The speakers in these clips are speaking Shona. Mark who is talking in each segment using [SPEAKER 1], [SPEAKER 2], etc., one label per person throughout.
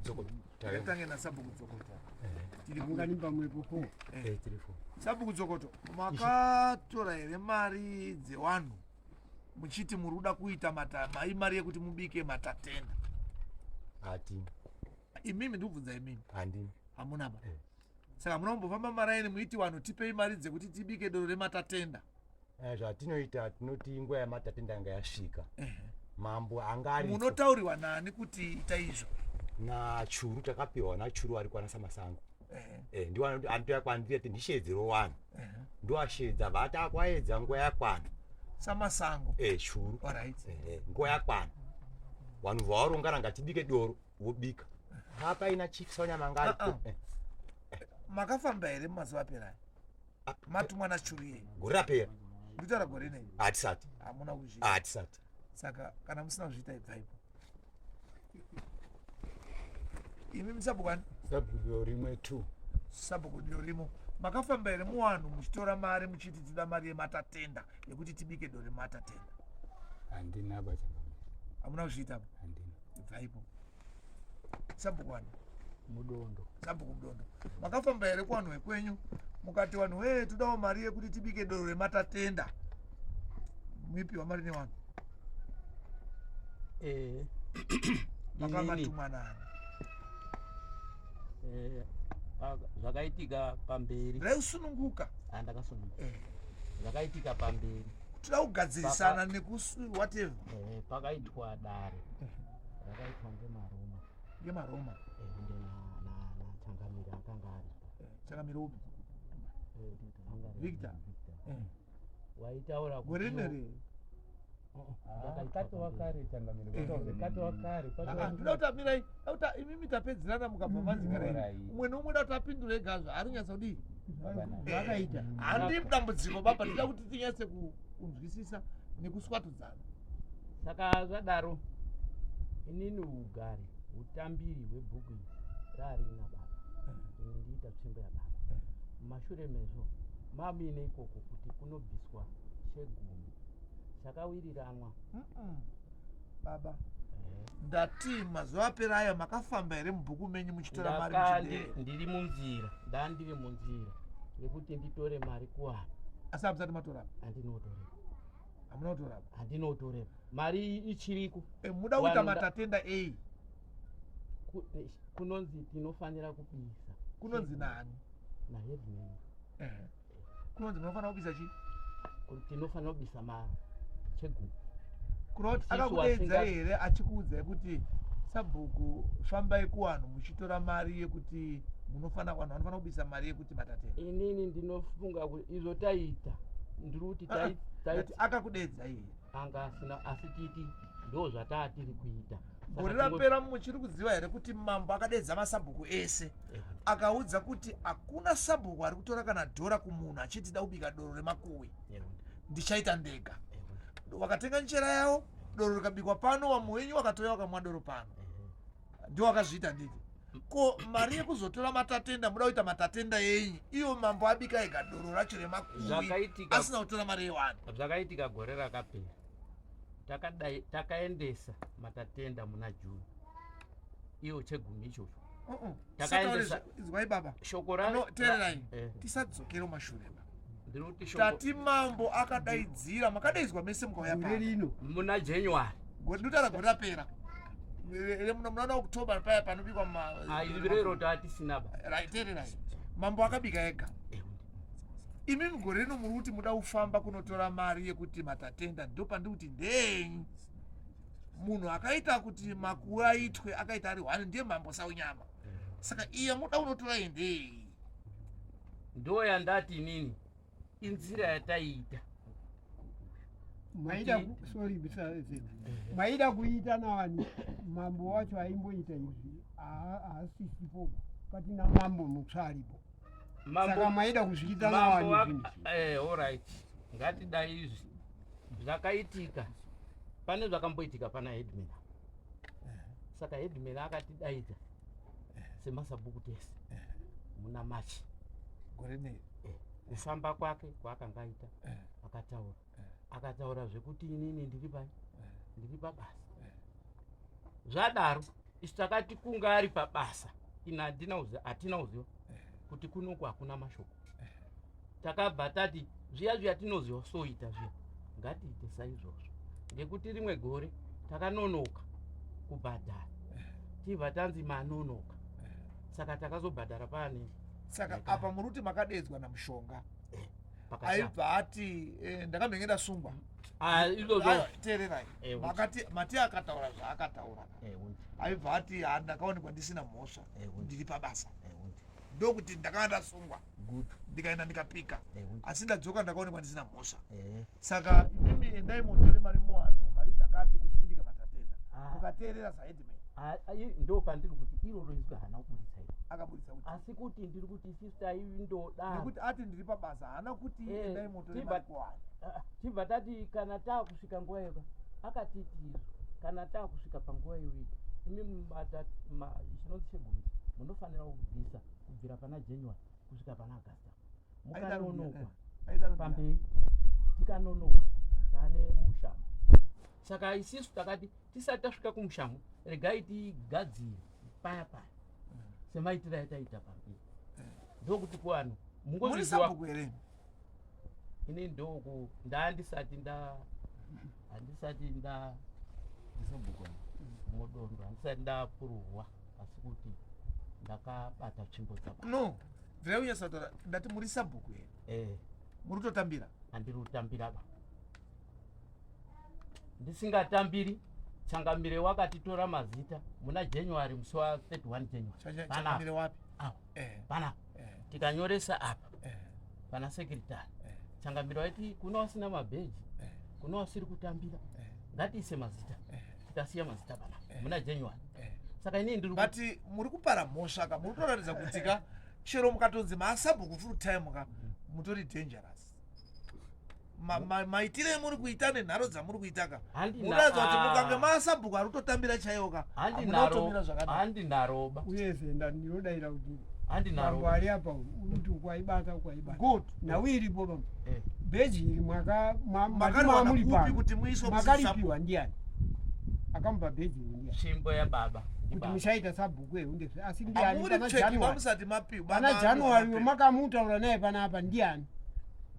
[SPEAKER 1] Dzokoto.
[SPEAKER 2] Tange nasabhuku Dzokoto. Tiri
[SPEAKER 3] Angani pamwepo po.
[SPEAKER 1] Eh, tiri four.
[SPEAKER 2] Sabhuku Dzokoto, makatora here mari dzevanhu muchiti muri kuda kuita mari yekuti mubike matatenda?
[SPEAKER 1] Hatina.
[SPEAKER 2] Imimi, ndikubvunza imimi.
[SPEAKER 1] Handina.
[SPEAKER 2] Hamuna ba?
[SPEAKER 1] Eh.
[SPEAKER 2] Saka hamuna kumbofamba maraini muiti vanhu tipei mari dzekuti tibike doro rematatenda?
[SPEAKER 1] Eh, zvatinoita, tinoti nguva yamatatenda yanga yasvika, mambo anga ari
[SPEAKER 2] Munotaurirwa nani kuti ita izvo?
[SPEAKER 1] Nachuru, takapiwa nachuru ari kwana Samasango. Eh, ndiwo anotoya kwandiri ati ndishedzewo vanhu, ndoashedza, vati akwaedza, nguva yakwana.
[SPEAKER 2] Samasango?
[SPEAKER 1] Eh, churu.
[SPEAKER 2] Alright.
[SPEAKER 1] Eh, nguva yakwana, vanhu vawarongana ngatibike doro, vobika papaina chief Saunyama anga
[SPEAKER 2] Ah, ah.
[SPEAKER 1] aripo. Eh,
[SPEAKER 2] Makafamba here mumazuva apera aya?
[SPEAKER 1] Ah,
[SPEAKER 2] Matumwa nachuru iyeye?
[SPEAKER 1] Gore rapera?
[SPEAKER 2] Nditaura gore nei.
[SPEAKER 1] Hatisati.
[SPEAKER 2] Hamuna kuzviita?
[SPEAKER 1] Hatisati.
[SPEAKER 2] Saka kana musina kuzviita, ibvaipo imi. Musabhuku ani?
[SPEAKER 4] Sabhuku rimwe two.
[SPEAKER 2] Sabhuku rimo, makafamba here muwanhu muchitora mari muchiti tida mari yematatenda yekuti tibike doro rematatenda?
[SPEAKER 4] Handina bachangamire.
[SPEAKER 2] Hamuna kuzviita?
[SPEAKER 4] Handina.
[SPEAKER 2] Ibvaipo. Sabhuku wani?
[SPEAKER 4] Mudondo.
[SPEAKER 2] Sabhuku Mudondo, makafamba here kuvanhu vekwenyu mukati, "Vanhu wee, todawo mari yekuti tibike doro rematatenda," muipiwa mari nevanhu?
[SPEAKER 5] Eh,
[SPEAKER 2] Makamatumwa nani?
[SPEAKER 5] eh, zvakaitika pamberi.
[SPEAKER 2] Ndaiusununguka.
[SPEAKER 5] Andakasununguka.
[SPEAKER 2] Eh.
[SPEAKER 5] Zvakaitika pamberi.
[SPEAKER 2] Toda kugadzirisana nekusu whatever.
[SPEAKER 5] Eh, pakaitwa dare rakaitwa ngemaroma.
[SPEAKER 2] Ngemaroma.
[SPEAKER 5] Eh, ende nachangamire akanga aripo.
[SPEAKER 2] Changamire upi?
[SPEAKER 5] Eh, anga ari
[SPEAKER 2] Victor.
[SPEAKER 5] Victor.
[SPEAKER 2] Eh.
[SPEAKER 5] Waitaura
[SPEAKER 2] Gore rineri?
[SPEAKER 5] Zvakaitwa
[SPEAKER 4] Katova
[SPEAKER 5] pamberi.
[SPEAKER 4] kare, changamire, katova kare.
[SPEAKER 2] Ah, ndoda kuti amirai, da kuti imimi tapedzerana mukabva manzikarai.
[SPEAKER 4] Alright.
[SPEAKER 2] Umwe neumwe da kuti apindure egazvo ari kunyatsa kudii.
[SPEAKER 3] Zvakaita.
[SPEAKER 2] Handi dambudziko baba, tida kuti tinyatse kunzwisisa nekuswatudzana.
[SPEAKER 5] Saka zvadaro, inini ugare utambiri hwebhuku iri raarina baba, ini ndiita tsvimbo yababa. Mumashure mezvo mamuine ikoko kuti kunobviswa chegumi chakawiriranwa.
[SPEAKER 2] Baba, ndati mazuva apera aya makafamba here mubhuku menyu muchitora mari?
[SPEAKER 5] Ndiri munzira, ndandiri munzira yekuti nditore mari kuvanhu.
[SPEAKER 2] Asi hamusati matorapa?
[SPEAKER 5] Handinotoreva.
[SPEAKER 2] Hamuna kutorapa?
[SPEAKER 5] Handinotoreva, mari ichiriko.
[SPEAKER 2] Eh, muda kuita
[SPEAKER 5] Vanhu
[SPEAKER 2] matatenda ei?
[SPEAKER 5] Kunonzi tinofanira kubisa.
[SPEAKER 2] Kunonzi nani?
[SPEAKER 5] Naheadman.
[SPEAKER 2] Ehe. Kunonzi munofanira kubisa chii?
[SPEAKER 5] Kuti tinofanira kubisa mari chegumi.
[SPEAKER 2] Kureva kuti
[SPEAKER 5] Isusu
[SPEAKER 2] akakudaidzai here achikuudzai kuti, "Sabhuku, fambai kuvanhu muchitora mari yekuti munofana, vanhu vanofanira kubisa mari yekuti matatenda"?
[SPEAKER 5] Inini ndinofunga kuti izvo taita, ndiri kuti
[SPEAKER 2] Ah, ah,
[SPEAKER 5] taiti
[SPEAKER 2] Ndati akakudaidzai here?
[SPEAKER 5] Anga asina, asi titi ndo zvataa tiri kuita. Saka
[SPEAKER 2] Gore rapera muchiri kuziva here kuti mambo akadeedza masabhuku ese, akaudza kuti hakuna sabhuku ari kutora kana dhora kumunhu achiti da kubika doro remakuwi, ndichaita ndega? Wakatenga nchera yavo, doro rikabikwa pano, vamwe wenyu wakatouya wakamwa doro pano. Ndio wakazviita nditi ko mari yekuzotora matatenda, muda kuita matatenda yenyu iyo mambo abika ega doro racho remakuwi asina kutora mari yewanhu?
[SPEAKER 5] Zvakaitika gore rakapera, takadai takaendesa matatenda muna June, iyo chegumi ichocho.
[SPEAKER 2] Izwai baba.
[SPEAKER 5] Shoko ra
[SPEAKER 2] No, teererai.
[SPEAKER 5] Eh,
[SPEAKER 2] Tisadzokere mumashure baba.
[SPEAKER 5] Ndiri kuti shoko
[SPEAKER 2] Tati mambo akadaidzira, makadaidzwa mese mukauya
[SPEAKER 3] Gore
[SPEAKER 2] pano.
[SPEAKER 3] rino?
[SPEAKER 5] Muna January.
[SPEAKER 2] Ndinotaura gore rapera. Munoona October paya panobikwa.
[SPEAKER 5] Rero tatisina ba.
[SPEAKER 2] Right, teererai, mambo akabika ega. Imi gore rino muri kuti muda kufamba kunotora mari yekuti matatenda, ndo pandiri kuti ndeyenyu. Munhu akaita kuti makuwe aitwe akaita ari hwani ndiye mambo Saunyama, saka iye muda kunotora iyi ndeyei?
[SPEAKER 5] Ndo yandati inini inzira yataiita.
[SPEAKER 3] Maida sorry, Mr. Zena. Maida kuita nani? Mambo wacho aimboita izvi haasisipo, patina mambo mutsva aripo, saka maida kuzviita
[SPEAKER 5] Mambo
[SPEAKER 3] nawani zvinhu izvi?
[SPEAKER 5] Eh, alright, ngatidai izvi zvakaitika, pane zvakamboitika pana headman. Saka headman akatidaidza semasabhuku tese muna Machi.
[SPEAKER 2] Gore nei?
[SPEAKER 5] Eh, kufamba kwake kwaakanga aita, akataura, akataura zvekuti inini ndiri pai, ndiri pabasa. Zvadaro Isu takati kunga ari pabasa, ina handina kuziva, hatina kuziva kuti kunoku hakuna mashoko. Takabva tati zviya zviya tinoziva soita zviya, ngatiite saizvozvo, ngekuti rimwe gore takanonoka kubhadhara, tibva tanzi manonoka, saka takazobhadhara pane.
[SPEAKER 2] Saka apa muri kuti makadedzwa naMushonga?
[SPEAKER 5] Pakati.
[SPEAKER 2] Aibva ati ndakambenge ndasungwa.
[SPEAKER 5] Ah, izvozvo.
[SPEAKER 2] Aiwa, teererai.
[SPEAKER 5] Eh,
[SPEAKER 2] Makati mati akataura zvaakataura.
[SPEAKER 5] Undi.
[SPEAKER 2] Aibva ati, "Ha, ndakaonekwa ndisina mhosva,
[SPEAKER 5] Undi.
[SPEAKER 2] ndiri pabasa."
[SPEAKER 5] Undi.
[SPEAKER 2] Ndokuti ndakanga ndasungwa,
[SPEAKER 5] Good.
[SPEAKER 2] ndikaenda ndikapika,
[SPEAKER 5] Undi.
[SPEAKER 2] asi ndadzoka ndakaonekwa ndisina mhosva. Saka imimi endai mutore mari muwanhu, mari dzakati kuti tibike matatenda.
[SPEAKER 5] Ah.
[SPEAKER 2] Mukateerera saheadman.
[SPEAKER 5] Ah, ah, ndo pandiri kuti iroro izwi haana kuburitsa iro.
[SPEAKER 2] Akaburitsa kuti?
[SPEAKER 5] Asi kuti ndiri kuti isisu taindodaro.
[SPEAKER 2] Nekuti ati ndiri pabasa, haana kuti endai mutore mari kuwanhu.
[SPEAKER 5] Ah, tibva tati kana taakusvika nguva iyo akatiti izvo, kana taakusvika panguva iyoyi, imi chinonzi chegumi munofanira kubvisa kubvira pana January kusvika pana Agasta.
[SPEAKER 2] Aidaro
[SPEAKER 5] Mukanonoka
[SPEAKER 2] aidaro ndiani?
[SPEAKER 5] pamberi, tikanonoka tane mushamo. Saka isisu takati tisati tasvika kumushamo, regai tigadzire paya paya semaitiro ataita pamberi, ndokuti kuvanhu
[SPEAKER 2] Muri
[SPEAKER 5] mungozviziva.
[SPEAKER 2] sabhuku here?
[SPEAKER 5] Ini ndoku ndandisati nda handisati nda mudondo, handisati ndapururwa, asi kuti ndakabata tsvimbo dzaba.
[SPEAKER 2] No, bvirai kunyatsotaura. Ndati muri sabhuku here?
[SPEAKER 5] Eh.
[SPEAKER 2] Muri kutotambira?
[SPEAKER 5] Handiri kutambira ba. Ndisingatambiri, Changamire wakatitora mazita muna January, musi wa31 January. Panapa.
[SPEAKER 2] Changamire wapi?
[SPEAKER 5] Awa, panapa. Tikanyoresa apa pana secretary. Changamire waiti kuna wasina mabheji, kuna wasiri kutambira, ngatiise mazita. Tikasiya mazita panapa muna January. Saka inini ndiri
[SPEAKER 2] But muri kupara mhosva ka. Muri kutoratidza kuti ka chero mukatonzi maasabhuku full time ka, mutori dangerous. Maitiro emuri kuita nenharo dzamuri kuita ka, munoratidza kuti mukange maasabhuku ari kutotambira chaiwo ka, hamuna kutomira zvakanaka.
[SPEAKER 5] Handinaroba.
[SPEAKER 3] Uyezve ndinodayira kuti
[SPEAKER 5] Handinaro.
[SPEAKER 3] mambo ari apa uti kwaibata kwaibata.
[SPEAKER 2] Good.
[SPEAKER 3] Nhau iripo bambo,
[SPEAKER 5] Eh.
[SPEAKER 3] bheji iri mwaka
[SPEAKER 2] Makariwana
[SPEAKER 3] muri
[SPEAKER 2] kupi
[SPEAKER 3] pano
[SPEAKER 2] kuti muiswe
[SPEAKER 3] makaripiwa ndiani? Akamupa bheji iri ndiani
[SPEAKER 5] Tsvimbo yababa.
[SPEAKER 3] kuti muchaita sabhuku eundezve? Asi ndiani
[SPEAKER 2] Hamuri
[SPEAKER 3] pana
[SPEAKER 2] tsveki
[SPEAKER 3] January?
[SPEAKER 2] musati mapiwa.
[SPEAKER 3] Pana January makamutaura naye panapa ndiani?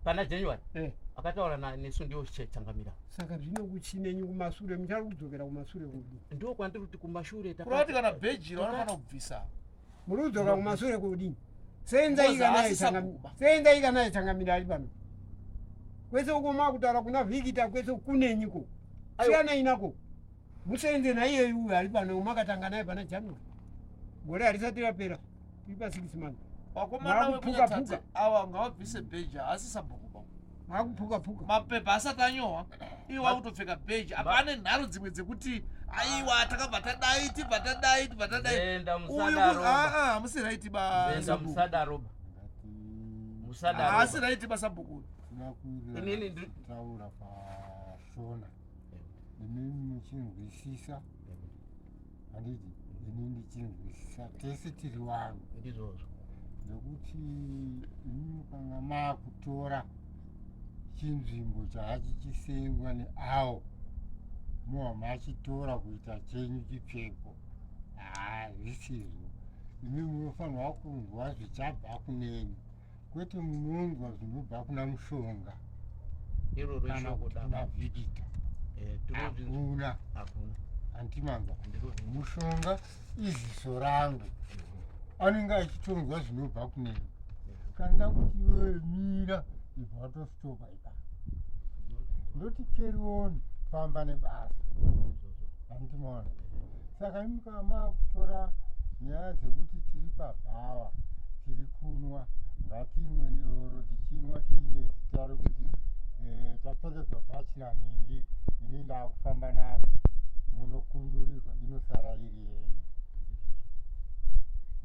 [SPEAKER 5] Pana January
[SPEAKER 3] Eh.
[SPEAKER 5] akataura nesu ndiwo Changamira.
[SPEAKER 3] Saka zvino kuchinenyi kumasure? Muchari kudzokera kumasure kudini?
[SPEAKER 5] Ndo kwandiri kuti kumashure
[SPEAKER 2] Kureva kuti kana bheji iro vanofanira kubvisa.
[SPEAKER 3] Muri kudzoka kumasure kudini? Senza
[SPEAKER 2] Ngozi haasi sabhuku ba.
[SPEAKER 3] Senza ikanaye Changamira ari pano. Kwese uko makutaura kuna Vikita, kwese kunenyiko? Siyanai nako, musenze naiye uyu ari pano makatanga naye pana January. Gore harisati rapera, tiri pa 6 months.
[SPEAKER 2] Vakomana
[SPEAKER 3] Maakuphuka
[SPEAKER 2] vekuNyatsatse
[SPEAKER 3] phuka.
[SPEAKER 2] ava ngavabvise bheji, haasi sabhuku ba.
[SPEAKER 3] Maakuphuka phuka.
[SPEAKER 2] Mapepa asati anyorwa, iwo akutopfeka bheji. Apa ane nharo dzimwe dzekuti aiwa, takabva tadai, tibva tadai, tibva tadai.
[SPEAKER 5] Zenda
[SPEAKER 2] Uyu
[SPEAKER 5] musadaroba.
[SPEAKER 2] hamusi right ba
[SPEAKER 5] Zenda
[SPEAKER 2] sabhuku.
[SPEAKER 5] musadaroba.
[SPEAKER 2] Haasi
[SPEAKER 5] Musadaroba.
[SPEAKER 2] right ba sabhuku.
[SPEAKER 5] Inini
[SPEAKER 4] Taura pashona, imimi muchinzwisisa, handiti? Ini ndichinzwisisa, tese tiri vanhu.
[SPEAKER 5] Ndizvozvo.
[SPEAKER 4] Nekuti imi mukanga maakutora chinzvimbo chaachichisengwa neawo, muwa machitora kuita chenyu chipfeko, hazvisizvo. Imi munofanirwa kunzwa zvichabva kuneni, kwete munonzwa zvinobva kuna Mushonga
[SPEAKER 5] Iroro
[SPEAKER 4] kana
[SPEAKER 5] ishoko
[SPEAKER 4] kuti kuna
[SPEAKER 5] daba.
[SPEAKER 4] Vikita.
[SPEAKER 5] Eh, tinozvinzwa.
[SPEAKER 4] Hakuna.
[SPEAKER 5] Hakuna.
[SPEAKER 4] Handimanzwa?
[SPEAKER 5] Ndirozvinzwa.
[SPEAKER 4] Mushonga iziso rangu, anenge achitonzwa zvinobva kuneni. Kana ndakuti iwewe mira, ibva watostopa ipapo. Ndoti carry on, famba nebasa, handimaona? Saka imi kana maakutora nyaya dzekuti tiri pabhawa tiri kunwa, ngatimwe doro, tichinwa tiine zita rekuti tapfekedzwa bhachi naningi, ini ndakufamba naro, munokundurirwa, inosara iri yenyu.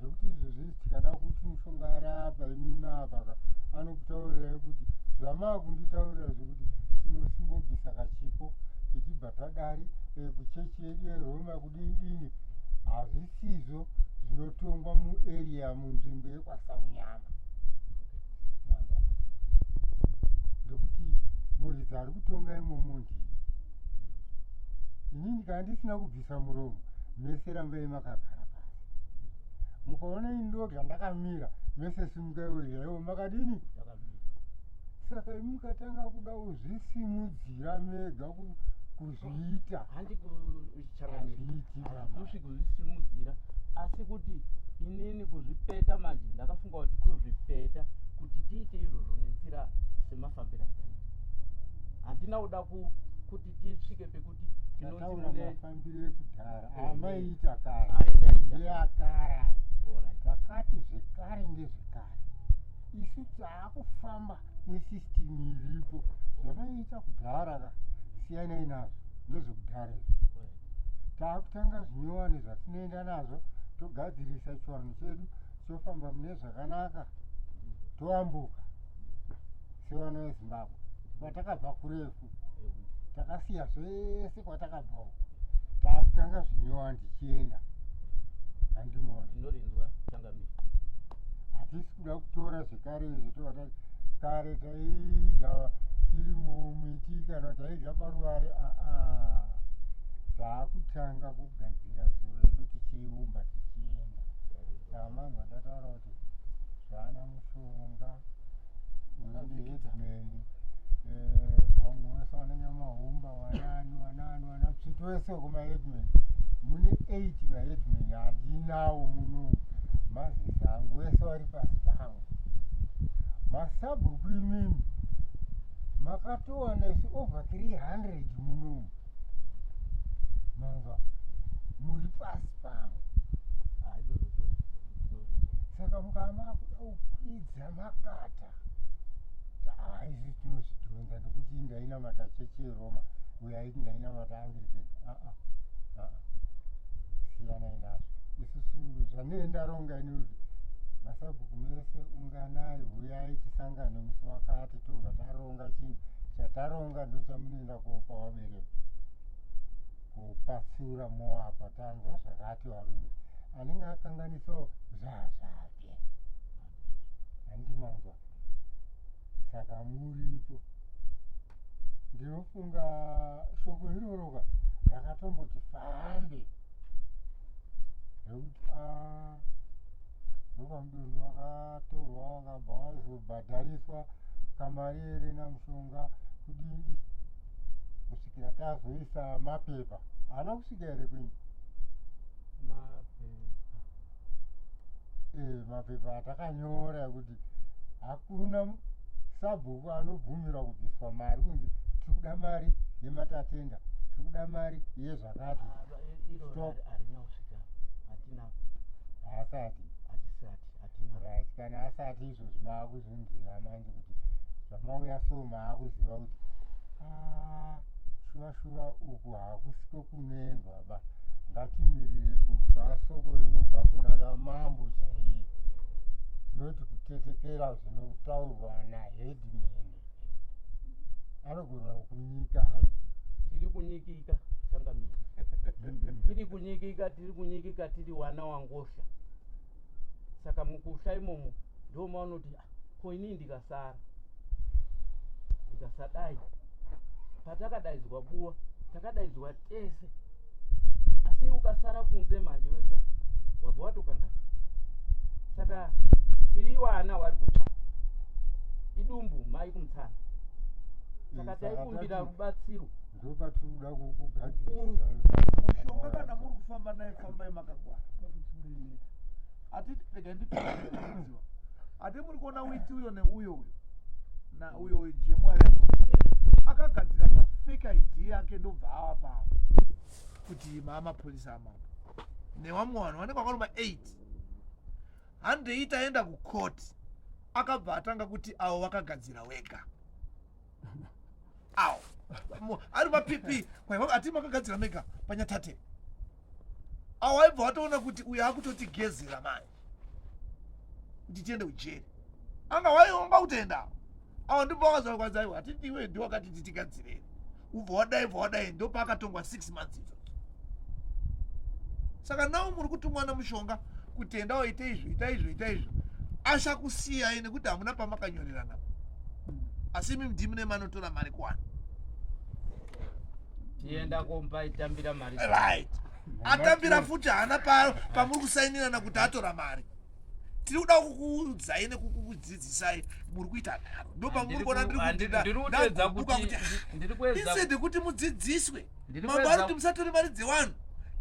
[SPEAKER 4] Nekuti izvozvi tikada kuti mushonga ari apa, imimi apa ka, anokutaurirai kuti zvamaakunditaurira zvekuti tinosimbobvisa kachipo tichibva tadari kuchechi yedu yeRoma kudini dini, hazvisizvo zvinotongwa muarea, munzvimbo yekwaSaunyama. Ndokuti muridzi ari kutonga imomo ndii. Inini kana ndisina kubvisa muromo, Mese rambai makagara pasi. Mukaona ini ndoga ndakamira, mese simukai uyaiwo makadini? Saka imi mukatanga kuda kuzvisimudzira mega kuzviita.
[SPEAKER 5] Handi kuchangamira. Hakusi kuzvisimudzira asi kuti inini kuzvipeta manje ndakafunga kuti kuzvipeta kuti tiite izvozvo nenzira semafambiro ataita. Handina kuda kuti tisvike pekuti
[SPEAKER 4] tinonzi mune mafambiro ekudhara amaiita kare ndeakare. Takati zvekare ndezvekare. Isu taakufamba nesystem iripo. Zvamaiita kudhara ka siyanai nazvo ndezvekudhara izvi. Taakutanga zvinyowani zvatinoenda nazvo togadzirisa chivanhu chedu chofamba mune zvakanaka toambuka sevana veZimbabwe. Kwatakabva kurefu takasiya zvese kwatakabva uko taakutanga zvinyowani tichienda. Handimona.
[SPEAKER 5] Ndinorinzwa changamire.
[SPEAKER 4] Hatisi kuda kutora zvekare izvi tova kare taidya tiri mumiti kana taidya paruware aa taakutanga kugadzira dzoro redu tichiiumba tichienda. Saka manzwa ndataura kuti zvana mushonga uyu headman vamwe vese vana Nyamahumba vanani vanani vana Tsvito vese kumaheadman mune 8 maheadman handinawo muno mazisi angu vese vari pasi pangu. Masabhuku imimi makatowana isu over 300 munomu manzwa muri pasi pangu. Saka mukama kuda kukwidza makata isu tinozvidhonza nekuti ndainamata chechi yeRoma uyo aiti ndainamata Anglican. Siyanai nazvo. Isusu zvanee ndaronga ini kuti masabhuku mese unganai huyai tisangane musi wakati tobva taronga chinhu chataronga ndochamunoenda kopa vabereki kopatsura moapa tanzwa zvakati varume anenge akanganisawo zvazvake handimanzwa. Saka muripo ndinofunga shoko iroroka rakatomboti fambe nekuti ndopamudondo wakatorwa wakabva wazobhadhariswa kamari here namushonga kudindi kusvikira tazoisa mapepa. Haana kusvika here kwenyu? Mapepa atakanyora ekuti hakuna sabhuku anobvumirwa kubviswa mari kunzi tiri kuda mari yematatenda, tiri kuda mari yezvakati. Stop. Haasati. Right, kana asati izvozvi maakuzvinzwira manje kuti zvamauya so maakuziva kuti shuva shuva uku hakusiko kunoendwa ba. Ngatimirire kubva soko rinobva kuna mambo chaiye, not kutetekera zvinotaurwa naheadman. Anogona kunyikai.
[SPEAKER 5] Tiri kunyikika changamire. Tiri kunyikika, tiri kunyikika, tiri wana wangosha. Saka mukusha imomo ndo maunoti ko inini ndikasara ndikasadai. Patakadaidzwa buwa takadaidzwa tese, asi ukasara kunze manje wega wabva watokanganisa. Saka tiri wana wari kutsva idumbu mai kumutsana. Saka taikumbira rubatsiro.
[SPEAKER 4] Ndopatinoda kugadzirisa
[SPEAKER 2] mushonga. Kana muri kufamba naye fambai makagwara. Ati rega nditoziva ati muri kuona witi uyo neuyo uyo na uyo Jemwari akagadzira mafake ID yake ndobva avapawo kuti maamapurisa amambo nevamwe vanhu vanenge vakaruma 8 handei taenda kukoti. Akabva atanga kuti avo vakagadzira wega awo ari mapp ati makagadzira mega panyatate awo aibva watoona kuti uyo akutotigezera manje kuti tiende kujeri anga waionga kutoenda awo ndipo wakazakwanza aiwa hatiti iwe ndiwo wakati titigadzirei ubva wadai ubva wadai ndopaakatongwa 6 months izvozvo. Saka nawo muri kutumwa namushonga kuti endawo ite izvo ita izvo ita izvo ashakusiyai nekuti hamuna pamakanyorerana, asi imi ndimi nemanotora mari kuwana
[SPEAKER 5] tienda komba itambira mari.
[SPEAKER 2] Right. Atambira futi haana pamuri kusainirana kuti atora mari. Tiri kuda kukuudzai nekukudzidzisai, muri kuita nharo. Ndo pamuri kuona ndiri
[SPEAKER 5] Ndiri kuedza
[SPEAKER 2] ndagumbuka
[SPEAKER 5] kuti ndiri kuedza
[SPEAKER 2] instead yekuti mudzidziswe,
[SPEAKER 5] Ndiri
[SPEAKER 2] mambo
[SPEAKER 5] kuedza
[SPEAKER 2] ari kuti musatore mari dzevanhu,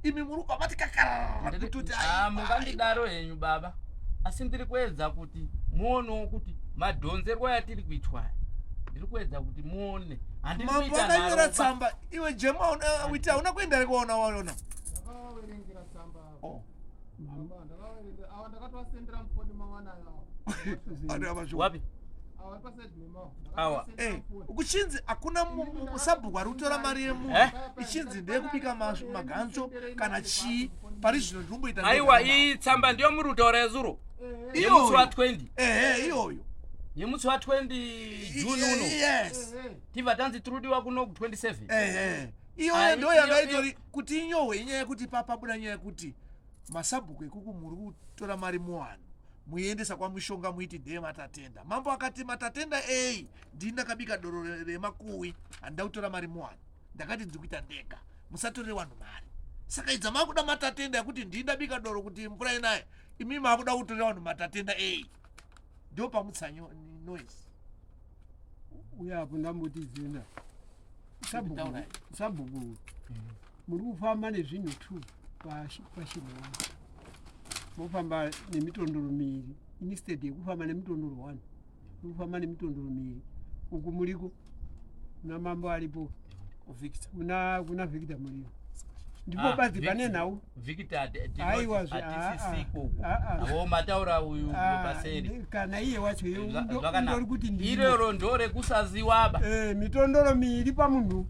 [SPEAKER 2] imi muri kubva mati kakarara kutoti
[SPEAKER 5] Ah, mungandidaro henyu baba, asi ndiri kuedza kuti muonewo kuti madhonzerwo yatiri kuitwa aya. Ndiri kuedza kuti muone. Handiri
[SPEAKER 2] Mambo
[SPEAKER 5] kuita
[SPEAKER 2] akanyora
[SPEAKER 5] nharo ba.
[SPEAKER 2] tsamba. Iwe Jema, witi hauna kuenda here kuwaona waona?
[SPEAKER 4] Ndakavaverengera tsamba ava.
[SPEAKER 2] Oh.
[SPEAKER 4] Baba, ndakavaverengera ava, ndakatoasendera mufoni mangwana ayo.
[SPEAKER 2] Ari ava
[SPEAKER 5] Wapi?
[SPEAKER 4] Ava vari pasaidi nemawo.
[SPEAKER 5] Awa.
[SPEAKER 2] Kuchinzi hakuna musabhuku ari kutora mari yemunhu,
[SPEAKER 5] Eh?
[SPEAKER 2] ichinzi ndeyekubika maganzo kana chii. Pari zvino ndikumboita
[SPEAKER 5] Aiwa, iyi tsamba ndiyo muri kutaura yezuro, yemusi wa20?
[SPEAKER 2] Ehe, iyoyo.
[SPEAKER 5] Yemusi wa20 June uno?
[SPEAKER 2] Yes.
[SPEAKER 5] Tibva tanzi tiri kudiwa kuno ku27.
[SPEAKER 2] Ehe, iyoyo.
[SPEAKER 5] Ah,
[SPEAKER 2] Ndo yanga itori kuti inyohwe inyaya yekuti papabuda nyaya yekuti masabhuku ekuku muri kutora mari muwanhu muiendesa kwaMushonga, muiti ndeye matatenda. Mambo akati, "Matatenda ei? Ndini ndakabika doro remakuwi, handida kutora mari muwanhu. Ndakati ndiri kuita ndega, musatorere vanhu mari." Saka idza makuda matatenda ekuti ndini ndabika doro kuti mvura inaye, imi makuda kutorera vanhu matatenda ei. Ndo pamutsa noise.
[SPEAKER 3] Uye apo ndamboti zina sabhuku.
[SPEAKER 5] Taurai.
[SPEAKER 3] Sabhuku, muri kufamba nezvinhu two pachinhu one, mofamba nemitondoro miiri instead yekufamba nemitondoro one. Muri kufamba nemitondoro miiri. Uku muriko kuna mambo aripo.
[SPEAKER 2] Victor.
[SPEAKER 3] Kuna Victor muriwo ndipo
[SPEAKER 5] Ah,
[SPEAKER 3] badzi pane
[SPEAKER 5] Victor.
[SPEAKER 3] nhau.
[SPEAKER 5] Victor,
[SPEAKER 3] Aiwa,
[SPEAKER 5] hatisisiko.
[SPEAKER 3] ah, ah.
[SPEAKER 5] Avo mataura uyu
[SPEAKER 3] Ah,
[SPEAKER 5] paseri.
[SPEAKER 3] Kana iye wacho iye
[SPEAKER 5] Zvakanaka.
[SPEAKER 3] undori kuti ndimo.
[SPEAKER 5] Iroro ndo rekusaziwaba.
[SPEAKER 3] Mitondoro miiri pamunhu.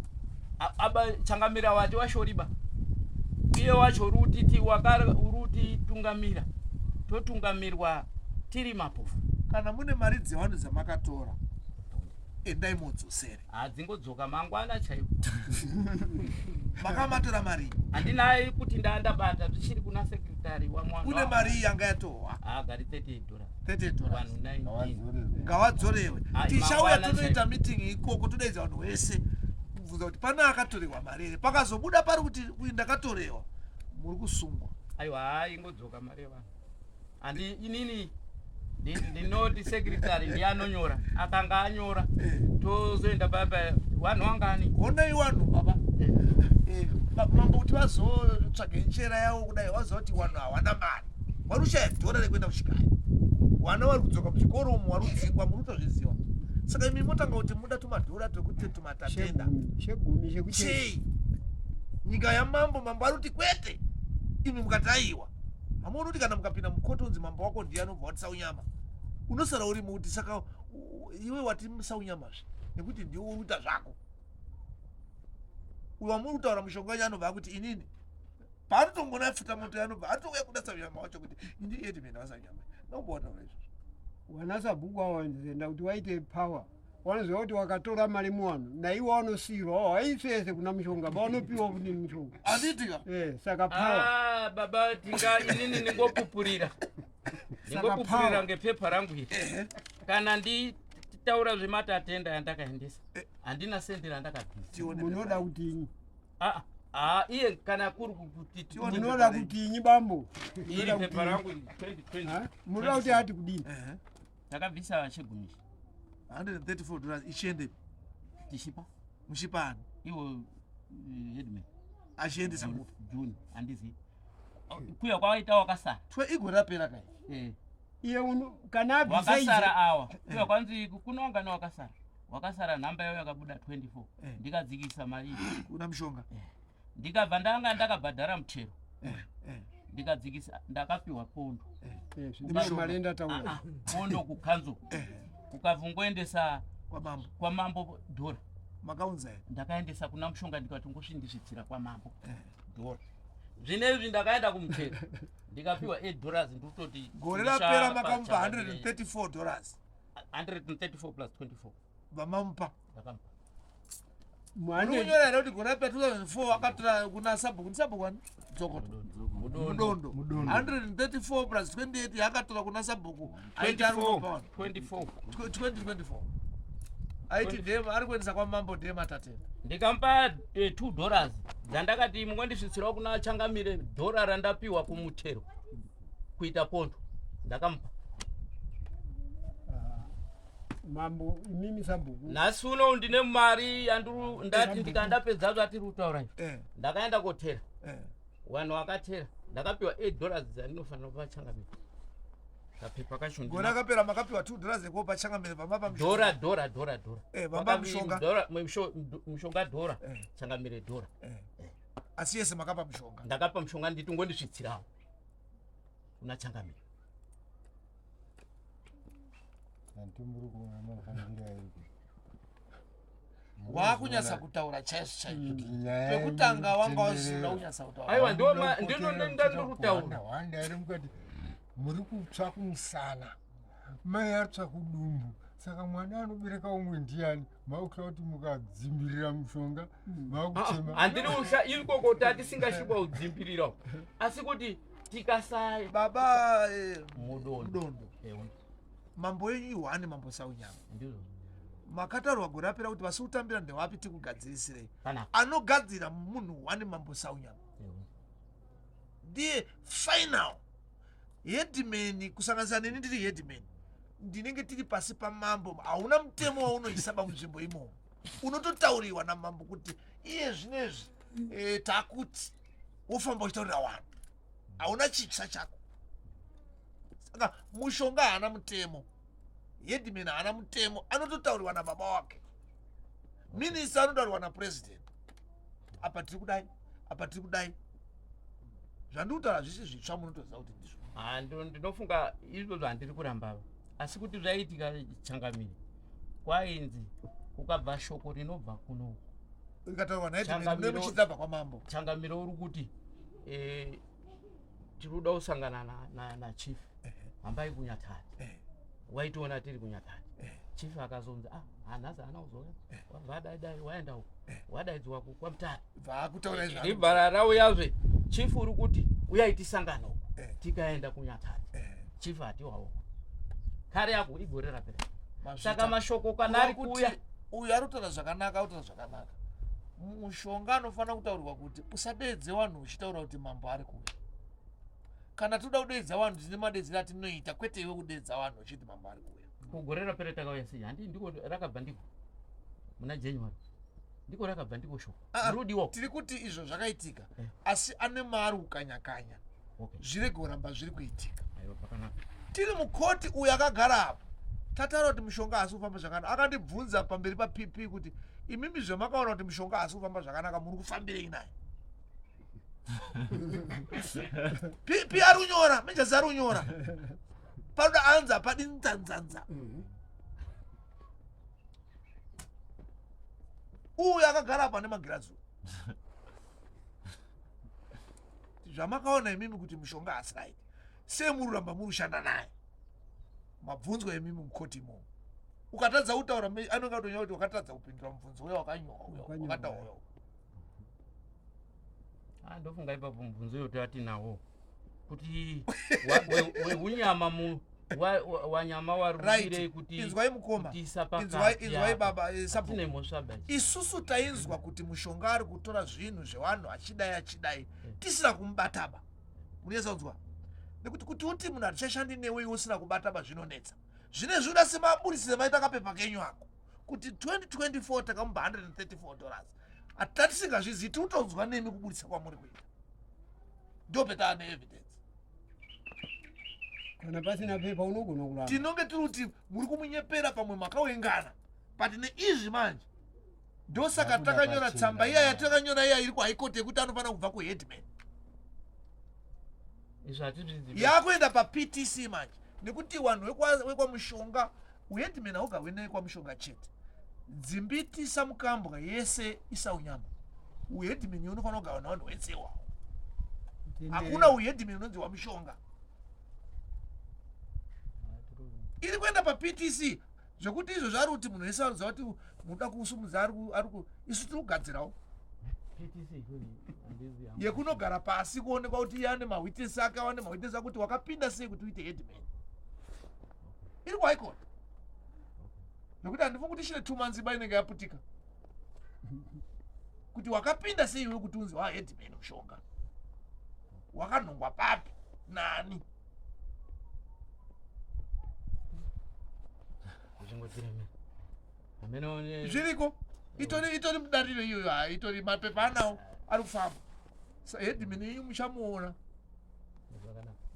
[SPEAKER 5] Aba changamira wati washoriba, iye wacho uri kutiti uri kutitungamira, totungamirwa tiri mapofu.
[SPEAKER 2] Kana mune mari dzevanhu dzamakatora, endai modzosere.
[SPEAKER 5] Hadzingodzoka mangwana chaiwo.
[SPEAKER 2] Makamatora mari?
[SPEAKER 5] Handinai kuti ndandabata, zvichiri kuna sekretary wamwana.
[SPEAKER 2] Kune mari yanga yatohwa?
[SPEAKER 5] Agari $38.
[SPEAKER 2] $38.
[SPEAKER 5] Vanhu 19.
[SPEAKER 2] Ngawadzorewe.
[SPEAKER 5] Ai,
[SPEAKER 2] Tichauya
[SPEAKER 5] mangwana.
[SPEAKER 2] tonoita meeting ikoko, todaidza vanhu vese kubvunza kuti pane akatorewa mari here. Pakazobuda pari kuti uyu ndakatorewa, muri kusungwa.
[SPEAKER 5] Aiwa, hai, ingodzoka mari yevanhu. Handi inini ndinoti sekretary ndiye anonyora, akanga anyora tozoenda papa vanhu wangani.
[SPEAKER 2] Honai vanhu baba. Mambo kuti vazotsvage njera yavo kudai, vaziva kuti vanhu hawana mari, vari kushaya dhora rekuenda kuchikaya, vana vari kudzoka muzvikoro umu, vari kudzingwa, muri kutozviziva. Saka imi motanga kuti muda tumadhora twekuti tumatatenda.
[SPEAKER 3] Chegumi chekuti
[SPEAKER 2] Chei nyika yamambo? Mambo ari kuti kwete, imi mukati aiwa. Hamuoni kuti kana mukapinda mukoto unzi mambo wako ndiye anobva wati saunyama, unosara uri muti. Saka iwe wati saunyamazve nekuti ndiwe uri kuita zvako. Uyo wamuri kutaura mushonga wacho anobva akuti inini paanotongona pfuta moto yanobva atouya kuda saunyama wacho kuti indi edman wasaunyama nombotaura izvozvo.
[SPEAKER 3] Wana sabhuku awa ndizenda kuti waite power, wanoziva kuti wakatora mari muwanhu naiwe wanosiyirwa haisese kuna mushonga, vanopiwa kuti mushonga.
[SPEAKER 2] Handiitika.
[SPEAKER 3] Saka power.
[SPEAKER 5] Ah, baba, tinga inini ndingopupurira, ndingopupurira
[SPEAKER 3] power.
[SPEAKER 5] ngepepa rangu iri. Kana nditaura zvematatenda yandakaendesa, handina sendi randakabvisa.
[SPEAKER 2] Tione.
[SPEAKER 3] Munoda kutinyi?
[SPEAKER 5] Ah, ah, iye kana kuri kuti
[SPEAKER 2] Tione.
[SPEAKER 3] Munoda kutinyi, bambo?
[SPEAKER 5] Iri pepa rangu iri, 2020.
[SPEAKER 3] Ha? Munoda kuti ati kudini?
[SPEAKER 5] Takabvisa chegumi.
[SPEAKER 2] $134 ichiendepi?
[SPEAKER 5] Tishipa.
[SPEAKER 2] Muchipani?
[SPEAKER 5] Iwo headman.
[SPEAKER 2] Achiendesa kupi?
[SPEAKER 5] June, handizivi kuya kwawaita wakasara.
[SPEAKER 2] Igore rapera kai.
[SPEAKER 3] Iye kana abvisa
[SPEAKER 5] Wakasara
[SPEAKER 3] izvo
[SPEAKER 5] awa kuya kwanzi kunongana wakasara, wakasara nhamba yayo yakabuda 24. Ndikadzikisa mari iyi.
[SPEAKER 2] Kuna mushonga.
[SPEAKER 5] Ndikabva ndanga ndakabhadhara mutero, ndikadzikisa, ndakapiwa pondo.
[SPEAKER 3] Ndiyo mari endataura.
[SPEAKER 5] Ah, ah, pondo kukanzo, ukabvungoendesa
[SPEAKER 2] Kwamambo.
[SPEAKER 5] kwamambo dhora.
[SPEAKER 2] Makaunza here?
[SPEAKER 5] Ndakaendesa kuna mushonga, ndikati ngosvindisvitsira kwamambo dhora. Zvinezvi ndakaenda kumutero, ndikapiwa $8. Ndikutoti
[SPEAKER 2] Gore rapera makamupa $134?
[SPEAKER 5] 134 plus 24.
[SPEAKER 2] Vamamupa?
[SPEAKER 5] Ndakamupa.
[SPEAKER 2] Muri kunyora here kuti gore rapera 2004 akatora kuna sabhuku, ndisabhuku ani, Dzokoto?
[SPEAKER 5] Mudondo.
[SPEAKER 2] Mudondo. 134 plus 28 yakatora kuna sabhuku aita ari
[SPEAKER 5] 24.
[SPEAKER 2] kupa vanhu.
[SPEAKER 5] 24.
[SPEAKER 2] 2024. Aiti ndema ari kuendesa kwamambo ndema tatenda.
[SPEAKER 5] Ndikamupa $2 dzandakati mungondisvitsirawo kuna changamire dhora randapiwa kumutero kuita pondo ndakamupa.
[SPEAKER 3] Ah, mambo imimi sabhuku.
[SPEAKER 5] Nhasi uno ndine mari yandiri ndati ndikandapedza zvatiri kutaura izvi. Ndakaenda kotera. Vanhu vakatera ndakapiwa $8 dzandinofanira kupa changamire. Kapepa kacho
[SPEAKER 2] Gore
[SPEAKER 5] ndina
[SPEAKER 2] rakapera makapiwa $2 ekuopa changamire pamapa mushonga.
[SPEAKER 5] Dhora dhora dhora dhora.
[SPEAKER 2] Vamba mushonga.
[SPEAKER 5] Dhora mushonga dhora. Changamire dhora.
[SPEAKER 2] Asi yese makapa mushonga.
[SPEAKER 5] Ndakapa mushonga nditi ngondisvitsirawo. Kuna changamire.
[SPEAKER 4] Anti muri kuona mafambiro aiko.
[SPEAKER 2] Wakunyatsa kutaura chaizvo chaizvo.
[SPEAKER 4] Kuti nyaya
[SPEAKER 2] Pekutanga wanga
[SPEAKER 4] iri
[SPEAKER 2] usina
[SPEAKER 4] kutenderera.
[SPEAKER 2] kunyatsa kutaura.
[SPEAKER 5] Aiwa, ndo ndino ndandiri kutaura.
[SPEAKER 4] Hwanda iri mukati muri kutsva kumusana. Mai atsva kudumbu. Saka mwana anobereka umwe ndiani? Makuhla kuti mukadzimbirira mushonga, makuchema.
[SPEAKER 5] Handiri usha ikoko tatisingasvikwa kudzimbirira. Asi kuti tikasa
[SPEAKER 2] Baba
[SPEAKER 5] Mudondo.
[SPEAKER 2] Mudondo.
[SPEAKER 5] Ewe.
[SPEAKER 2] Mambo yenyu ihwani mambo Saunyama.
[SPEAKER 5] Ndizvo.
[SPEAKER 2] Makataurwa gore rapera kuti vasi kutambira ndewapi tikugadzirisirei.
[SPEAKER 5] Panapa.
[SPEAKER 2] Anogadzira munhu hwani mambo Saunyama.
[SPEAKER 5] Ewe.
[SPEAKER 2] Ndiye final headman kusanganisa neni ndiri headman. Ndinenge tiri pasi pamambo. Hauna mutemo waunoisa pamunzvimbo imomo. Unototauriwa namambo kuti iye zvinezvi takuti wofamba uchitaurira vanhu. Hauna chitsva chako. Saka mushonga haana mutemo. Headman haana mutemo, anototauriwa nababa wake. Minister anotauriwa napresident. Apa tiri kudai, apa tiri kudai. Zvandiri kutaura zvisi zvitsva munotoziva kuti ndizvo.
[SPEAKER 5] Ndinofunga izvozvo handiri kuramba. Asi kuti zvaiitika changamire. Kwainzi kukabva shoko rinobva kuno.
[SPEAKER 2] Rikataurwa naheadman,
[SPEAKER 5] Changamire
[SPEAKER 2] mune muchidzabva kwamambo.
[SPEAKER 5] Changamire uri kuti tiri kuda kusangana na chief. Hambai kuNyatari. Waitiona tiri kuNyatari. Chief akazonzi, hanhasi haana kuzouya. Wabva adai dai waenda uko. Wadaidzwa kwaMutare.
[SPEAKER 2] Bva akutaura izvo.
[SPEAKER 5] Ribva rauyazve. Chief uri kuti uyai tisangane uko. Tikaenda kuNyatari. Chief hatiwawo. Kare yako igore rapera.
[SPEAKER 2] Mazvita.
[SPEAKER 5] Saka mashoko kana ari
[SPEAKER 2] Kuti
[SPEAKER 5] kuuya.
[SPEAKER 2] Uyu ari kutaura zvakanaka, ari kutaura zvakanaka. Mushonga anofanira kutaurirwa kuti usadeedze vanhu uchitaura kuti mambo ari kuuya. Kana toda kudeedza vanhu tine madeedzero atinoita, kwete iwe kudeedza vanhu uchiti mambo ari kuuya.
[SPEAKER 5] Kugore rapera takauya sei? Handi ndiko rakabva ndiko. Muna January. Ndiko rakabva ndiko shoko. Rudiwo.
[SPEAKER 2] Tiri kuti izvo zvakaitika, asi ane mari kukanyakanya. Zvirege kuramba zviri kuitika.
[SPEAKER 5] Aiwa, pakanaka.
[SPEAKER 2] Tiri mukoti uyu akagara apo. Tataura kuti mushonga haasi kufamba zvakanaka. Akandibvunza pamberi pa PP kuti imimi zvamakaona kuti mushonga haasi kufamba zvakanaka muri kufambirei naye? PP ari kunyora, Majors ari kunyora. Panoda anza padi nzanzanza. Uyu akagara apa nemagirazi. Zvamakaona imimi kuti mushonga haasi right. Sei muri kuramba muri kushanda naye? Mabvunzwa imimi mukoti imomo. Ukatadza kutaura anonga atonyora kuti wakatadza kupindura mubvunzo uya wakanyorwa uya,
[SPEAKER 3] Wakanyorwa.
[SPEAKER 2] wakataura uya.
[SPEAKER 5] Ndofunga ipapo mubvunzo uyo tatinawo. Kuti weunyama wanyama warudire
[SPEAKER 2] Right.
[SPEAKER 5] kuti
[SPEAKER 2] Inzwai mukoma.
[SPEAKER 5] kutiisa pakati
[SPEAKER 2] Inzwai
[SPEAKER 5] apa.
[SPEAKER 2] baba, sabhuku.
[SPEAKER 5] Hatine mhosva ba.
[SPEAKER 2] Isusu tainzwa kuti mushonga ari kutora zvinhu zvevanhu achidai achidai tisina kumubataba. Munonyatsa kunzwa? Nekuti kuti uti munhu hatichashandi newe iwe usina kubataba zvinonetsa. Zvinezvi uda semaburisire maita kapepa kenyu ako. Kuti 2024 takamupa $134. Hatatisingazvizivi, tiri kutonzwa nemi kuburitsa kwamuri kuita. Ndopeta ane evidence.
[SPEAKER 3] Kana pasina pepa unogona kuramba.
[SPEAKER 2] Tinonge tiri kuti muri kumunyepera pamwe makawengana. But neizvi manje ndosaka
[SPEAKER 4] Vakuda
[SPEAKER 2] takanyora
[SPEAKER 4] pachena.
[SPEAKER 2] tsamba iya yatakanyora iya iri kuhigh court yekuti anofanira kubva kuheadman.
[SPEAKER 5] Izvo hatizvizivi.
[SPEAKER 2] Yakuenda pa PTC manje nekuti vanhu wekwamushonga uheadman haugahwi nekwamushonga chete. Dzimbiti samukambwa yese isaunyama. Uheadman unofanira kugawa nevanhu wese iwawo. Hakuna uheadman unonzi wamushonga. Iri kuenda pa PTC zvekuti izvo zvari kuti munhu wese anoziva kuti munoda kusumudza ari isu tiri kugadzirawo.
[SPEAKER 5] PTC kuni, handizi yangu.
[SPEAKER 2] Yekunogara pasi kuonekwa kuti iye ane mawitness ake, ane mawitness akuti wakapinda sei kuti uite headman. Iri kuhigh court. Nekuti handifungi kuti chine 2 months imba inenge yaputika. Kuti wakapinda sei iwe kuti unzi waheadman mushonga? Wakanhongwa papi nani? Zviriko, itori mudariro iyoyo. Hai, itori mapepa anawo ari kufamba. Headman yenyu muchamuona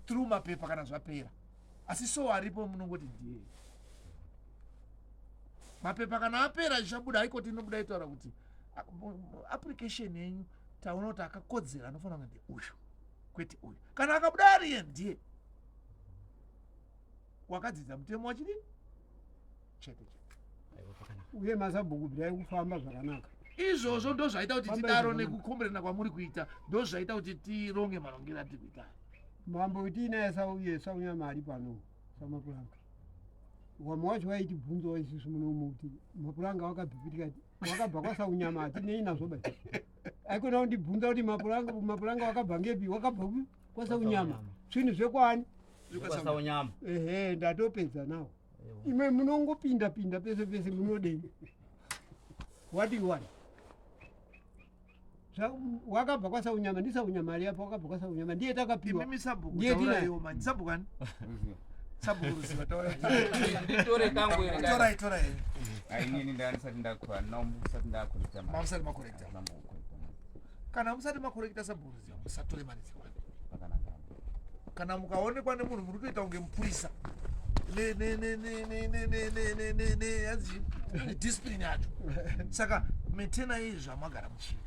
[SPEAKER 2] through mapepa kana zvapera, asi so aripo munongoti ndiye. Mapepa kana apera zvichabuda. Haikoti inobuda itaura kuti application yenyu taona kuti akakodzera anofanira kunge ndeuyu kwete uyu. Kana akabuda ariye, ndiye wakadzidza mutemo wachidii chete chete.
[SPEAKER 3] Uye masabhuku bidai kufamba zvakanaka.
[SPEAKER 2] Izvozvo ndo zvaita kuti
[SPEAKER 3] Famba
[SPEAKER 2] tidaro.
[SPEAKER 3] zvakanaka.
[SPEAKER 2] Nekukomberana kwamuri kuita ndo zvaita kuti tironge marongero atiri kuita.
[SPEAKER 3] Mambo tiinaye sauye saunyama ari pano samapuranga. Wamwe wacho waitibvunzawo isusu munomu kuti mapuranga wakabvipitika wakabva kwasaunyama, hatinei nazvo bai. Aikona kundibvunza kuti mapuranga wakabva ngepi, wakabva kupi? Kwasaunyama. Zvinhu zvekwani?
[SPEAKER 5] Kwasaunyama.
[SPEAKER 3] Ehe, ndatopedza nawo. Imwe munongopinda pinda pese pese, munodei? What do you want? Wakabva kwasaunyama, ndisaunyama ari apa, wakabva kwasaunyama ndiye takapiwa.
[SPEAKER 2] Imimi sabhuku,
[SPEAKER 3] Ndiye tinaye.
[SPEAKER 2] tauraiwo mani. Sabhuku ani? Sabhuku Ruziva, taurai.
[SPEAKER 5] Nditore kangu ere?
[SPEAKER 2] Torai, torai.
[SPEAKER 6] Ainini ndandisati ndakwana, musati ndakorekta.
[SPEAKER 2] Mamusati makorekta. Kana musati makorekta, sabhuku Ruziva, musatore mari dzevanhu.
[SPEAKER 6] Pakanaka.
[SPEAKER 2] Kana mukaonekwa nemunhu, muri kutoita kunge mupurisa yanzi discipline yacho. Saka maintainai zvamagara muchiita.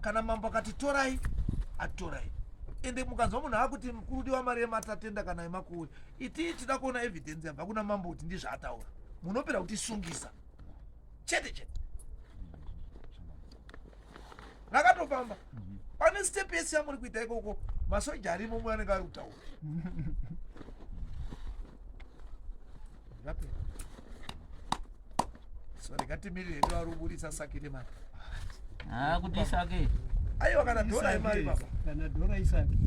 [SPEAKER 2] Kana mambo akati torai, atorai. Ende mukanzwa munhu akuti kurudiwa mari yematatenda kana yemakuwe, iti tida kuona evidence yabva kuna mambo kuti ndizvaataura, munopera kutisungisa chete chete. Rakatofamba pane step yese yamuri kuita ikoko, masoja arimo mwe anenge ari kutaura. Zvapera. So rega timirire hedu vari kuburitsa saki remari.
[SPEAKER 5] Ha, kuti isake.
[SPEAKER 2] Aiwa, kana dhora yemari baba.
[SPEAKER 3] Kana dhora isaki.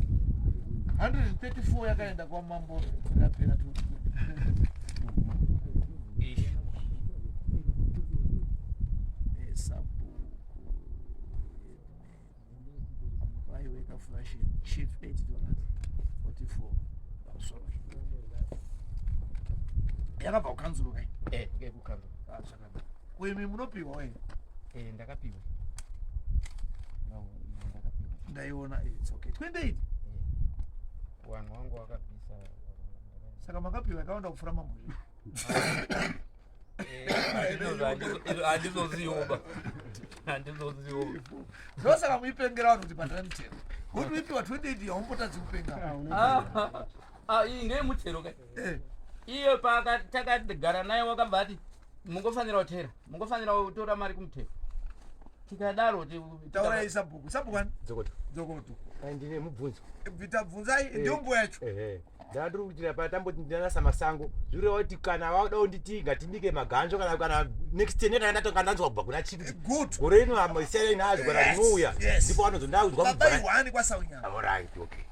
[SPEAKER 2] 134 yakaenda kwamambo, rapera tu. Sabhuku vaiweka flashin chief $8 44 pamusoro yakabva kukanzuro kai?
[SPEAKER 5] Eh, ngekukanzuro.
[SPEAKER 2] Ah, zvakanaka. Kuimi munopiwa we?
[SPEAKER 5] Eh, ndakapiwa. No, ndakapiwa.
[SPEAKER 2] Ndaiona, it's okay, 28.
[SPEAKER 5] Vanhu wangu wakabvisa.
[SPEAKER 2] Saka makapiwa yakawanda kupfuura mambo.
[SPEAKER 5] Handizoziva, handizoziva.
[SPEAKER 2] Ndosaka muipengera vanhu kuti bhadhara mitero, kuti uipiwa 28 yaumbotadzi kupenga.
[SPEAKER 5] Iyi ndeyemutero ka.
[SPEAKER 2] Eh.
[SPEAKER 5] Iye takagara naye wakabva ati mungofanira kutera, mungofanira kutora mari kumutero. Tikadaro
[SPEAKER 2] Taurai sabhuku. Sabhuku ani?
[SPEAKER 1] Dzokoto.
[SPEAKER 2] Dzokoto.
[SPEAKER 1] Ai, ndine mubvunzo.
[SPEAKER 2] Bvunzai, ndiyo mbuya yacho.
[SPEAKER 1] Ehe, ndandiri kuti patamboti ndinanasa masango, zvireva kuti kana wada kunditi ngatibike maganzo kana next year neta ndanzwa kubva kuna chief.
[SPEAKER 2] Good.
[SPEAKER 1] Gore rino siyana nazvo kana rinouya.
[SPEAKER 2] Yes.
[SPEAKER 1] Ndipo vanozondauzwa.
[SPEAKER 2] Baba ihwani kwasaunyama.
[SPEAKER 1] Alright, okay.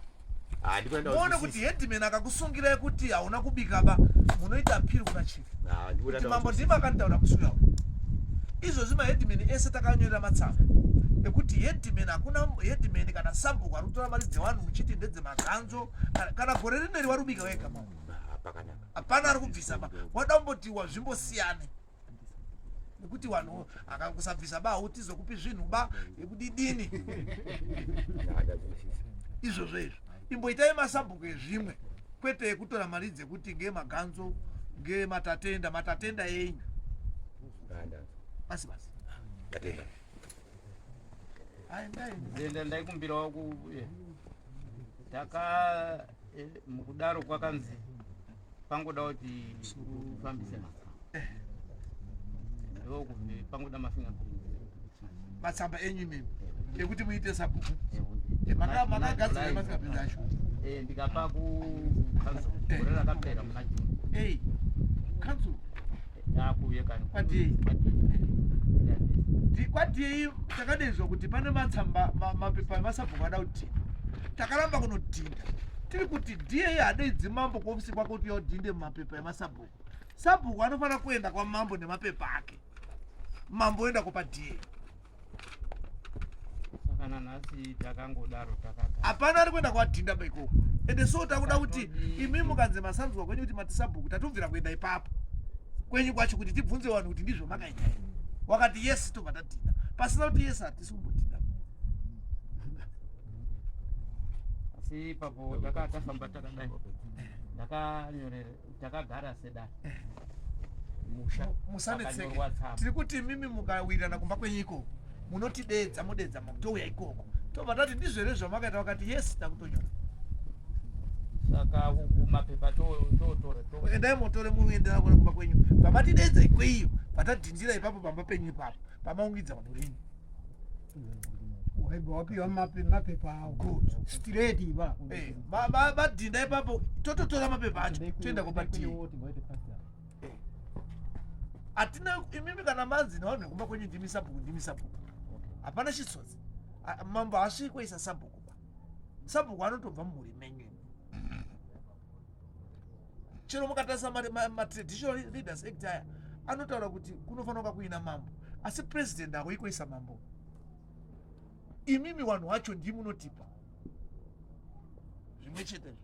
[SPEAKER 1] Ah, ndipo
[SPEAKER 2] Muone kuti headman akakusungirai kuti hauna kubika ba, munoita appeal kuna chief
[SPEAKER 1] Ah, ndipo
[SPEAKER 2] kuti mambo ndima akanditaura musi uya. Izvozvi maheadman ese takanyorera matsamba ekuti headman, hakuna headman kana sabhuku ari kutora mari dzevanhu muchiti ndedzemaganzo. Kana gore rineri warubika wega mambo.
[SPEAKER 1] Ah, pakanaka.
[SPEAKER 2] Hapana ari kubvisa ba, wada kumboti wazvimbosiyane nekuti vanhu akakusabvisa ba, hautizokupi zvinhu ba yekudidini.
[SPEAKER 1] Ah, ndazwisisa.
[SPEAKER 2] Izvozvo izvo imboitai masabhuku ezvimwe, kwete ekutora mari dzekuti ngemaganzo, ngematatenda, matatenda enyu.
[SPEAKER 1] Ah, ndanzwa.
[SPEAKER 2] Basi basi.
[SPEAKER 1] Ndatenda.
[SPEAKER 2] Ai, ndai.
[SPEAKER 5] Ndenda ndaikumbirawo ku taka mukudaro kwakanzi pangoda kuti ufambise matsamba, ndokuti pangoda mafingerprint.
[SPEAKER 2] Matsamba enyu imimi ekuti muite sabhuku. Makagadzira mafingerprint acho?
[SPEAKER 5] Ndikapa ku council gore rakapera muna June.
[SPEAKER 2] Ei, council?
[SPEAKER 5] Akuuye kani.
[SPEAKER 2] KwaDA. KwaDA takadedzwa kuti pane matsamba, mapepa emasabhuku ada kudhinda. Takaramba kunodhinda tiri kuti DA hadeidzi mambo kuofisi kwako kuti yodhinde mapepa emasabhuku. Sabhuku anofanira kuenda kwamambo nemapepa ake, mambo oenda kupa da.
[SPEAKER 5] Saka nanhasi takangodaro takagara.
[SPEAKER 2] Hapana ari kuenda kwadhinda baikoko. Ende so takuda kuti imi mukanze masanzwa kwenyu kuti mati sabhuku, tatobvira kuenda ipapo kwenyu kwacho kuti tibvunze vanhu kuti ndizvo makaita here. Wakati yes, tobva tadhinda. Pasina kuti yes, hatisi kumbodhinda.
[SPEAKER 5] Asi ipapo tafamba takadai, ndakanyorera, takagara sedare musha.
[SPEAKER 2] Musanetseke.
[SPEAKER 5] Pakanyorwa tsamba.
[SPEAKER 2] Tiri kuti imimi mukawirirana kumba kwenyu ikoko, munotidedza, modedza mamutouya ikoko, tobva tati ndizvo here zvamakaita? Wakati yes, takutonyora.
[SPEAKER 5] Saka uku mapepa totora
[SPEAKER 2] Endai motore, muendera kona kumba kwenyu. Pamatidedza ikweyo, patadhindira ipapo pamba penyu ipapo pamaungidza vanhu renyu.
[SPEAKER 3] Waibva wapiwa mapepa awo.
[SPEAKER 2] Good.
[SPEAKER 3] Straight ipa.
[SPEAKER 2] Vadhinda ipapo, tototora mapepa acho, toenda kupa tii. Hatina imimi kana manzi nevanhu vekumba kwenyu ndimi sabhuku, ndimi sabhuku, hapana chitsotsi. Mambo haasviki kuisa sabhuku ba. Sabhuku anotobva mumhuri menyu imi. Chero mukatarisa matraditional leaders act aya, anotaura kuti kunofanira kunga kuina mambo, asi president haoi kuisa mambo. Imimi vanhu vacho ndimi munotipa zvimwe chetezvo.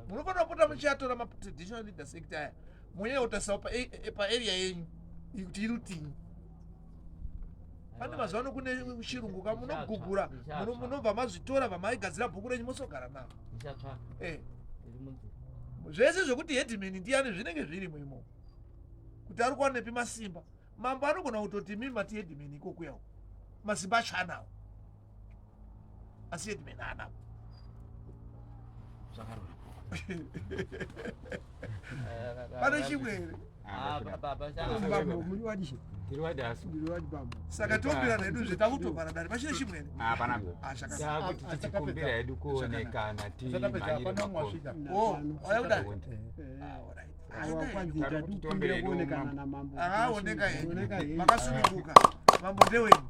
[SPEAKER 2] Munofanira kupota muchiatora matraditional leaders act aya, monyanya kutarisawo paarea yenyu iyi kuti iri kutinyi. Pane mazuva ano kune chirungu ka, munogugura, munobva mazvitora, vamaigadzira bhuku renyu, mosogara naro.
[SPEAKER 5] Ndichatsvaka. Iri munzira.
[SPEAKER 2] Zvese zvekuti headman ndiani zvinenge zvirimo imomo, kuti ari kuwanepi masimba. Mambo anogona kutoti imi mati headman ikokuyawo, masimba acho anawo, asi headman haanawo.
[SPEAKER 5] Zvakarura.
[SPEAKER 2] Pane chimwe here?
[SPEAKER 5] Ah, baba chana.
[SPEAKER 3] Bambo, muri wadishe?
[SPEAKER 1] Tiri wadasu.
[SPEAKER 3] Muri wadi, bambo?
[SPEAKER 2] Saka topirana hedu zvetakutobvara dare, pachine chimwe here?
[SPEAKER 6] Hapana.
[SPEAKER 2] Ah, zvakanaka.
[SPEAKER 1] Takuti tichikumbira hedu kuonekana,
[SPEAKER 4] Tisatapedza,
[SPEAKER 1] timhanyire
[SPEAKER 4] hapana umwe
[SPEAKER 1] makombi.
[SPEAKER 4] wasvika.
[SPEAKER 2] Oh, wauya kudare?
[SPEAKER 3] Eh.
[SPEAKER 2] Ah, alright.
[SPEAKER 3] Aiwa,
[SPEAKER 2] Aendai.
[SPEAKER 3] kwanzi
[SPEAKER 6] Tari
[SPEAKER 3] tati
[SPEAKER 6] kuti
[SPEAKER 3] kumbira
[SPEAKER 6] tombere hedu
[SPEAKER 3] kuonekana
[SPEAKER 6] mambo.
[SPEAKER 3] namambo.
[SPEAKER 2] Akaoneka henyu.
[SPEAKER 3] Oneka henyu.
[SPEAKER 2] Makasununguka, mambo ndewenyu.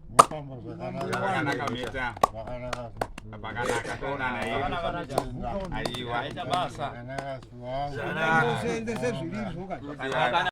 [SPEAKER 4] Mufamba zvakanaka.
[SPEAKER 6] Zvakanaka meta.
[SPEAKER 4] Zvakanaka.
[SPEAKER 6] Pakanaka, toonana yedu. Aiwa.
[SPEAKER 5] Aita basa.
[SPEAKER 4] Zvakanaka, suwangu.
[SPEAKER 1] Zvakanaka.
[SPEAKER 3] Musenze sezvirizvo ka.
[SPEAKER 6] Zvakanaka.